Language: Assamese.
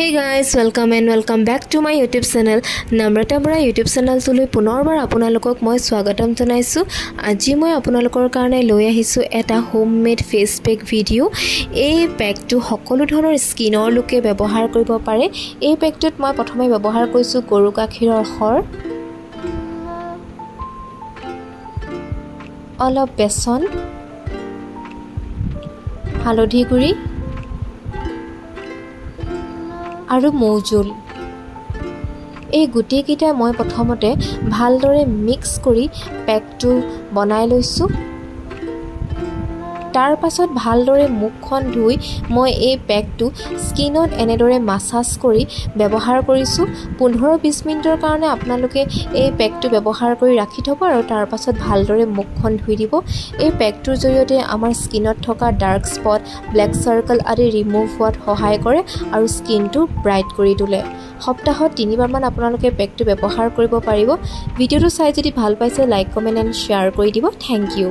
Hey guys, welcome and welcome back to my YouTube channel. Namrata Bora YouTube চেনেলটোলৈ পুনৰবাৰ আপোনালোকক মই স্বাগতম জনাইছোঁ। আজি মই আপোনালোকৰ কাৰণে লৈ আহিছোঁ এটা home made face pack video. এই পেকটো সকলো ধৰণৰ স্কিনৰ লোকে ব্যৱহাৰ কৰিব পাৰে। এই পেকটোত মই প্ৰথমে ব্যৱহাৰ কৰিছোঁ গৰু গাখীৰৰ সৰ, অলপ বেচন, হালধি গুড়ি আৰু মৌজোল। এই গোটেইকেইটা মই প্ৰথমতে ভালদৰে মিক্স কৰি পেকটো বনাই লৈছোঁ। তাৰ পাছত ভালদৰে মুখখন ধুই মই এই পেকটো স্কিনত এনেদৰে মাছাজ কৰি ব্যৱহাৰ কৰিছোঁ। 15-20 মিনিটৰ কাৰণে আপোনালোকে এই পেকটো ব্যৱহাৰ কৰি ৰাখি থ'ব আৰু তাৰ পাছত ভালদৰে মুখখন ধুই দিব। এই পেকটোৰ জৰিয়তে আমাৰ স্কিনত থকা ডাৰ্ক স্পট, ব্লেক চাৰ্কল আদি ৰিমুভ হোৱাত সহায় কৰে আৰু স্কিনটো ব্ৰাইট কৰি তোলে। সপ্তাহত 3বাৰমান আপোনালোকে পেকটো ব্যৱহাৰ কৰিব পাৰিব। ভিডিঅ'টো চাই যদি ভাল পাইছে লাইক, কমেণ্ট এণ্ড শ্বেয়াৰ কৰি দিব। Thank you.